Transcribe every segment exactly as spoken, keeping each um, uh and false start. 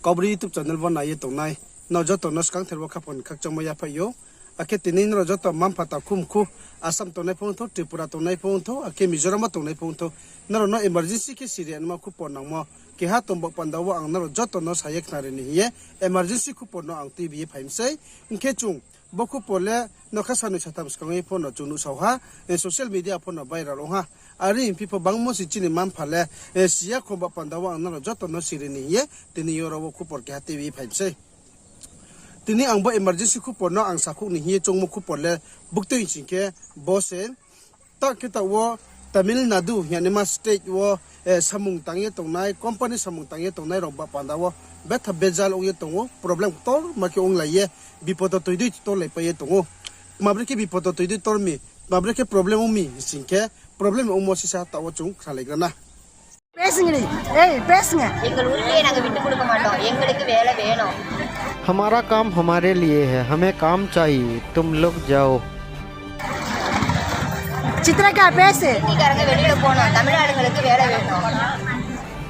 Kaubru YouTube channel wo nai ye tongnai nrao joto no skangther wo khaphang ni khakchangmo yaphaih ou. Akhe tini nrao joto mma-mpha takhu mkhu, Assam tongnai pho ongthou, Tripura tongnai pho ongthou, akhe Mizoram wo tongnai pho ongthou, nrao no emergency khe siri anma khupor nangmo keha tong ba panda wo ang nrao joto no sa ye khnari ni hing ye emergency khupor no ang tuibi ye phai mi sei. Hing khe chung bo khupor le nokha sanoi satham skang ye pho no chung nuhsao ha, social media pho no viral ong ha. Are hing phi pho bangmo se chini mma-mpha le, si ya kho ba panda wo ang nrao joto no siri ni hing ye tini yo ro wo khupor keha tuibi ye phai mi sei. Tini ang bo emergency khupor no ang sakhouh ni hing ye choungmo khupor le buktui sing khe bo se, ta khe taoh wo Tamil Nadu hing ye naima state wo, samung tang ye tongnai, company samung tang ye tongnai rao ba panda wo betha bejal ong ye tong ou, problem ktorma khe onglai ye, bipodo toi dei tolaipai ye tong ou. Tma brekhe bipodo toi dei tor mi, tma brekhe problem ong mi sing khe, problem ongmo sisa taoh wo chung khnalaigra na. பேசுங்கடி. ஏய், பேசுங்க. எங்கள் உரிமையை நாங்க விட்டு கொடுக்க மாட்டோம். எங்களுக்கு வேலை வேணும். हमारा काम हमारे लिए है, हमें काम चाहिए, तुम लोग जाओ। சித்ரா, क्या பேசு? ஹிந்திக்காரங்க வெளியில போகணும், தமிழ் ஆளுங்களுக்கு வேலை வேணும்.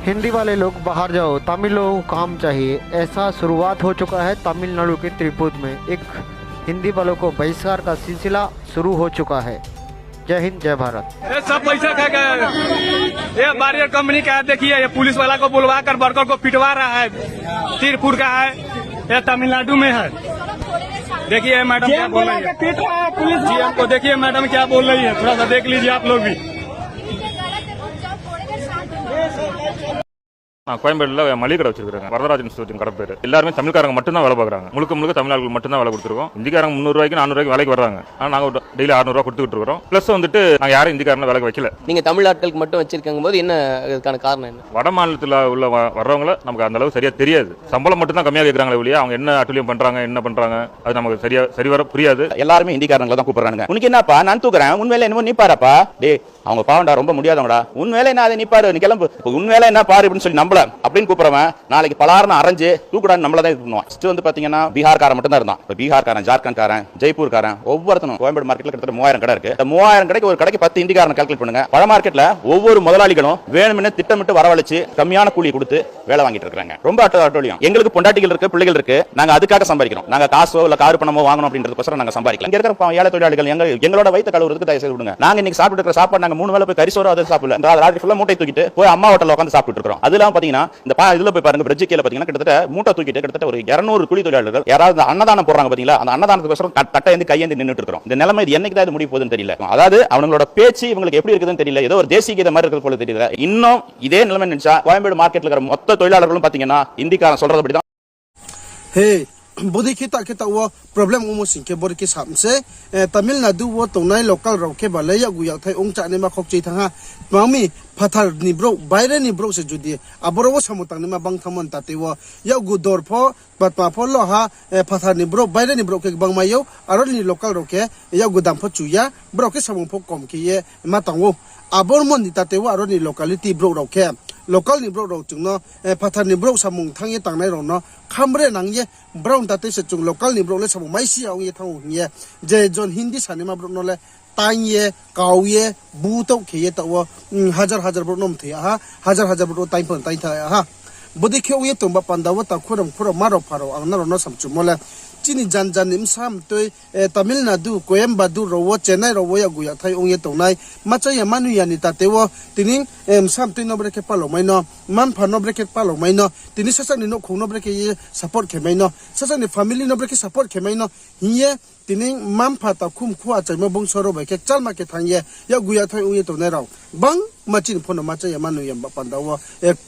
हिंदी वाले लोग बाहर जाओ, तमिलों को काम चाहिए। ऐसा शुरुआत हो चुका है तमिलनाडु के तिरुपति में, एक हिंदी वालों को बहिष्कार का सिलसिला शुरू हो चुका है। जय हिंद, जय भारत। ये सब पैसा खा गए। ये बैरियर कंपनी का है, देखिए, ये पुलिस वाला को बुलवा कर वर्कर को पिटवा रहा है तिरपुर का है, ये तमिलनाडु में है। देखिए मैडम क्या बोल रही है। जीएम को देखिए मैडम क्या बोल रही है, थोड़ा सा देख लीजिए आप लोग भी। கோயம்பேடுல மளிகை கடை வச்சிருக்காங்க, வரதராஜன் ஸ்டோர்ஸ் எங்க கடை பேரு. எல்லாருமே தமிழ்காரங்க மட்டும்தான் வேலை பார்க்குறாங்க, முழுக்க முழுக்க தமிழ் ஆட்கள் மட்டும்தான் வேலை கொடுத்துருக்கோம். ஹிந்திக்காரங்க முந்நூறு ரூபாய்க்கு நானூறு ரூபாய்க்கு வேலைக்கு வர்றாங்க, ஆனா நாங்க டெய்லி அறுநூறு ரூபா கொடுத்துட்டு இருக்கிறோம். பிளஸ் வந்துட்டு நாங்க யாரும் ஹிந்திக்காரங்க வேலைக்கு வைக்கல. நீங்க தமிழ் ஆட்களுக்கு மட்டும் வச்சிருக்கும் போது என்ன, அதுக்கான காரணம் என்ன? வட மாநிலத்தில் உள்ள வ- வர்றவங்கள நமக்கு அந்த அளவு சரியா தெரியாது. சம்பளம் மட்டும் தான் கம்மியாக கேட்கறாங்களே ஒழிய அவங்க என்ன அட்டூழியம் பண்றாங்க, என்ன பண்றாங்க, அது நமக்கு சரியா, சரி வர புரியாது. எல்லாருமே ஹிந்திக்காரங்களை தான் கூப்பிடுறானுங்க. உனக்கு என்னப்பா, நான் தூக்குறேன், உன் வேலை என்னமோ நீ பாருப்பா. டேய், அவங்க பாவம்டா, ரொம்ப முடியாதவங்கடா. உன் வேலை என்ன, அதை நீ பாரு, நீ கிளம்பு. இப்ப உன் வேலை என்ன பாரு அப்படின்னு சொல்லி நம்மள அப்படின்னு கூப்பிடுறவன் நாளைக்கு பலார்னு அரைஞ்சு தூக்குடான்னு நம்மள தான் இது பண்ணுவான். ஃபர்ஸ்ட் வந்து பாத்தீங்கன்னா பீகார்காரன் மட்டும் தான் இருந்தான். இப்ப பீகார்காரன், ஜார்க்கண்ட்காரன், ஜெய்ப்பூர்காரன், ஒவ்வொருத்தனும். கோயம்பேடு மார்க்கெட்ல கிட்டத்தட்ட மூவாயிரம் கடை இருக்கு. இந்த மூவாயிரம் கடைக்கு ஒரு கடைக்கு பத்து ஹிந்திக்காரனை கால்குலேட் பண்ணுங்க. பல மார்க்கெட்ல ஒவ்வொரு முதலாளிகளும் வேணும்னே திட்டமிட்டு வரவழைச்சு கம்மியான கூலி கொடுத்து வேலை வாங்கிட்டு இருக்காங்க. ரொம்ப அட்டூ- அட்டூழியம். எங்களுக்கு பொண்டாட்டிகள் இருக்கு, பிள்ளைகள் இருக்கு, நாங்க அதுக்காக சம்பாதிக்கிறோம். நாங்க காசோ இல்ல கார் பணமோ வாங்கணும் அப்படின்றதுக்கோசரம் நாங்க சம்பாதிக்கல. இங்க இருக்கிற ப- ஏழை தொழிலாளிகள் எங்க, எங்களோட வயித்தை கழுவுறதுக்கு தயவு செய்து விடுங்க. நாங்க இன்னைக்கு சாப்பிட்டு இருக்கிற சாப்பாடு நாங்க மூணு வேளை போய் கறி சோறு அதை சாப்பிடல. இந்த ராத்திரி ஃபுல்லா மூட்டை தூக்கிட்டு போய் அம்மா ஹோட்டல்ல உட்காந்து சாப்பிட்டு இருக்கிறோம். அது இல்லாம பாத்தீங்கன்னா இந்த பா- இதுல போய் பாருங்க, பிரிட்ஜ் கீழே பாத்தீங்கன்னா கிட்டத்தட்ட ஒரு மூட்டை தூக்கிட்டு கிட்டத்தட்ட ஒரு இருநூறு கூலி தொழிலாளர்கள். யாராவது அன்னதானம் போடுறாங்க பாத்தீங்களா, அந்த அன்னதானத்துக்கு கையேந்தி நின்னுட்டு இருக்கிறோம். இந்த நிலைமை இது என்னைக்கு தான் இது முடிய போகுதுன்னு தெரியல. அதாவது அவங்களோட பேச்சு இவங்களுக்கு எப்படி இருக்குதுன்னு தெரியல, ஏதோ ஒரு தேசிய கீதம் மாதிரி இருக்கிறது போல தெரியல. இன்னும் இதே நிலைமை நினைச்சா கோயம்பேடு மார்க்கெட்ல இருக்கிற மொத்த தொழிலாளர்களும் பாத்தீங்கன்னா இந்திக்காரன் சொல்றதுபடிதான். He, bodei khe ta khe taoh wo problem ongmo sing khe bore khe sam se, Tamil Nadu wo tongnai local rao khe ba le yakgu yakthai ong chá naima khokchui thanng ha. Tma ong mi, phathar ni brouh, baire ni brouh se judi aboro wo samung tang naima bang thanngmo ni tate wo, yakgu dor pho, ba tma pho lo ha, phathar ni brouh, baire ni brouh khe gbang mai ou, aro ni local rao khe yakgu dam pho chu ya, brao khe samung pho kom khe ye ma tang ou. Abo mo ni tate wo aro ni locality brouh rao khe, local ni brouh rao chung no, phathar ni brouh samung thanng ye tangnai rao no khamre nang ye, brao ni tate se chung local ni brouh le samung mai si ya ong ye thanng ou hing ye, je jon Hindi sanaima brouh no le taing ye, kau ye, butouh khe ye taoh wo, hajar hajar brouh no mthoi ya ha, hajar hajar brouh no taing pho taing tha ya ha. Bodei khe ong ye tong ba panda wo takhu rao, mkhu rao, ma rao, pha rao, ang nrao no samchumo le, chini jan jan ni bsa mtoi, Tamil Nadu, Coimbatore rao wo, Chennai rao wo yakgu yakthai ong ye tongnai, ma chá ya ma nui ya ni tate wo, tini, bsa mtoi no brekhe palao mai no, mma-mpha no brekhe palao mai no, tini sasaoh ni nouhkhong no brekhe ye support khe mai no, sasaoh ni family no brekhe support khe mai no hing ye, tini mma-mpha takhu mkhu achaimo bungso rao bai khe kchalma khe thanng ye yakgu yakthai ong ye tongnai rao gbangma chini pho no ma chá ya ma nui ya ba panda wo,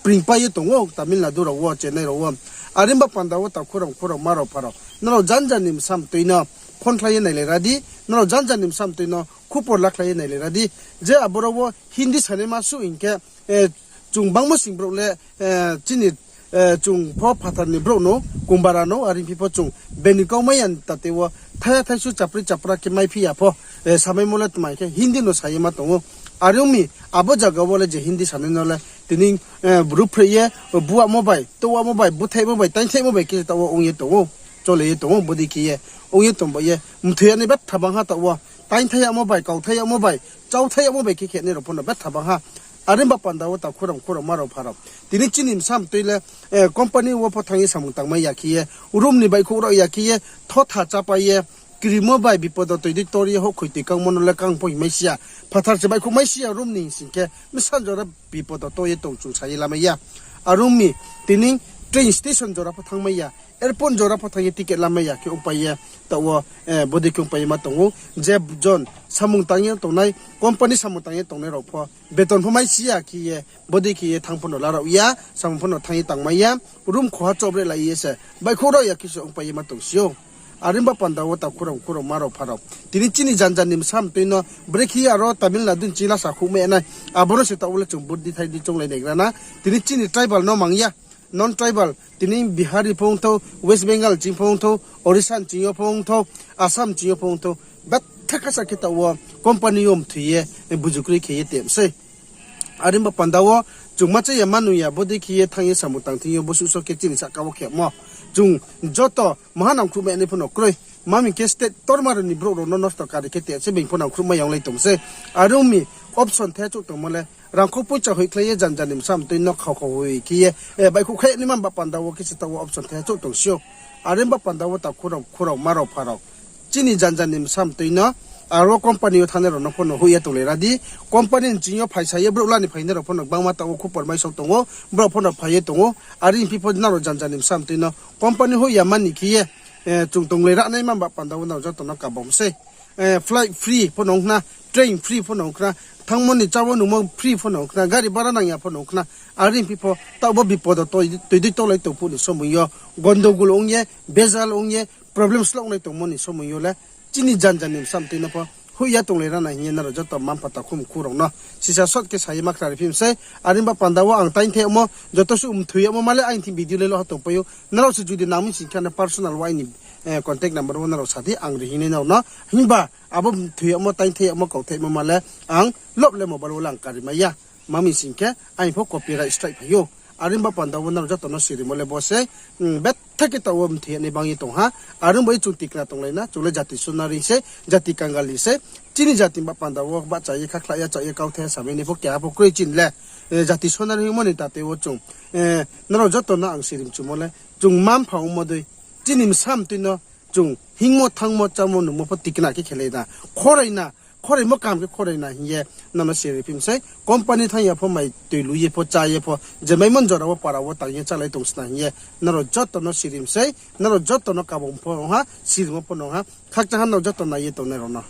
pringpai ye tong ou Tamil Nadu rao wo, Chennai rao wo. Are ba panda wo takhu rao, mkhu rao, ma rao, pha rao, nrao jan jan ni bsa mtoi no phone khlai ye nailai ra di, nrao jan jan ni bsa mtoi no khupor lakhlai ye nailai ra di. Je aboro wo Hindi sanaima suh hing khe, chung bangmo sing brouh le, chini, chung pho phathar ni brouh no, kumbara no, are phi pho chung bini kau mai ya ni tate wo, thaiha thaisu chapri chapra khe maiphi ya pho, samaimo le tma hing khe Hindi no sa ye ma tong ou. Are ong mi, abo zaga wo le je Hindi sanai no le, tini, ruhphreh ye, buamo bai, touhamo bai, búthaihmo bai, taingthaihmo bai khe taoh wo ong ye tong ou, chole ye tong ou, bodei khe ye, ong ye tong ba ye, mthoi ya ni betha bang ha taoh wo, taingthai yagmo bai, kauthai yagmo bai, chauthai yagmo bai khe khe nai rao pho no betha bang ha. Are ba panda wo takhu rao, mkhu rao, ma rao, pha rao, tini chini bsa mtoi le company wo pho thanng ye samung tangmai ya khe ye, room ni baihkhouh rao ya khe ye, thotha chápai ye, krimo bai bipodo toi dei tor ye houhkhoi toi kangmo no le kang pho hingmai si ya. Phathar se baihkhouhmai si ya room ni hing sing khe, bsa jora bipodo to ye tong chung sa ye lamai ya. Are ong mi, tini train station jora pho thanngmai ya, airport jora pho thanng ye ticket lamai ya khe ongpai ye, taoh wo bodei khe ongpai ye ma tong ou. Je jon samung tang ye tongnai, company samung tang ye tongnai rao pho beton pho mai si ya khe ye, bodei khe ye thanng pho no la rao ya, samung pho no thanng ye tangmai ya, room khoha chobre lai ye se, baihkhouh rao ya khe se ongpai ye ma tong si ou. Are ba panda wo takhu rao, mkhu rao, ma rao, pha rao, tini chini janja ni bsa mtoi no brekhe ye aro Tamil Nadu ni ching la sakhouhmai nai, abo no se taoh wo le chung bur di thai di chounglai naigra na. Tini chini tribal no mang ya, non tribal, tini Bihari pho ongthou, West Bengal ching pho ongthou, Orissa ching yo pho ongthou, Assam ching yo pho ongthou, betha kasa khe taoh wo company yo mthoi ye, bujukroi khe ye tem sei. Are ba panda wo chung ma cha ya, ma nung ya, bodei khe ye thanng ye samung tang thing yo, bosuh so khe chini sahka wo khemo. Chung joto maha nangkhruhmai nai pho no kroi. Ma hing khe state torma rao ni brouh rao no nosto kari khe te se being pho nangkhruhmai ya onglai tong sei. Are ong mi, option the chouh tongmo le, rangkhou poicha hoihkhlai ye janja ni bsa mtoi no khau khau hoi khe ye, baihkhouh khe naima ba panda wo khe se taoh wo option the chouh tong si ou. Are ba panda wo takhu rao, mkhu rao, ma rao, pha rao, chini janja ni bsa mtoi no aro company yo thanngnai rao no pho no hoih ye tonglai ra di. Company ni ching yo phaisa ye, brouh la ni phainai rao pho no gbangma taoh wo khupor mai sao tong ou, brao pho no phai ye tong ou. Are hing phi pho nrao janja ni bsa mtoi no company hoih ya mani khe ye, chung tonglai ra naima ba panda wo nrao joto no kabom sei. Flight free pho no ong khna, train free pho no ong khna, thanngmo ni chámo nungmo free pho no ong khna, gari bara nang ya pho no ong khna. Are hing phi pho taoh bo bipodo toi dei tolai tong phuh ni somoing yo, gondogul ong ye, bejal ong ye, problem slounai tongmo ni somoing yo le, chini janja ni bsa mtoi no pho hoih ya tonglai ra na hing ye nrao joto mma-mpha takhu mkhu rao no sisa sot khe sa ye ma khnari phi mi sei. Are ba panda wo ang tainthai yagmo, joto suh mthoi yagmo ma le aini thing video le lo ha tongpai ou. Nrao se judi nang mi sing khe ano personal wo aini contact number wo nrao sa di, ang ri hing nai nrao no. Himba abo mthoi yagmo, tainthai yagmo, kauthaimo ma le ang lob le mobile wo le ang kari mai ya. Ma mi sing khe aini pho copyright strike phai ou. Are ba panda wo nrao joto no sirimo le bo sei, betha khe taoh wo mthoi ya ni bang ye tong ha. Are bai chung tikna tonglai na, chung le jati sunari sei, jati kangali sei. Chini jati ba panda wo bahcha ye, khakhlai ya, cha ye, kauthai ya, samai ni pho keha pho kroi chini le. Jati sunari hingmo ni tate wo chung, nrao joto no ang sirimchumo le, chung mma-mpha ongmo dei, chini bsa mtoi no chung hingmo, thanngmo, chámo, nungmo pho tikna khe khelai na, khorai na, khoraimo kaham khe khorai na hing ye nrao no siri phi mi sei. Company thanng ya pho, mai toi lu ye pho, chá ye pho, je maimo jora wo para wo tang ye chálai tong sna hing ye nrao joto no siri mi sei. Nrao joto no kabom pho no ong ha, sirimo pho no ong ha, khakchang ha nrao joto nai ye tongnai rao no.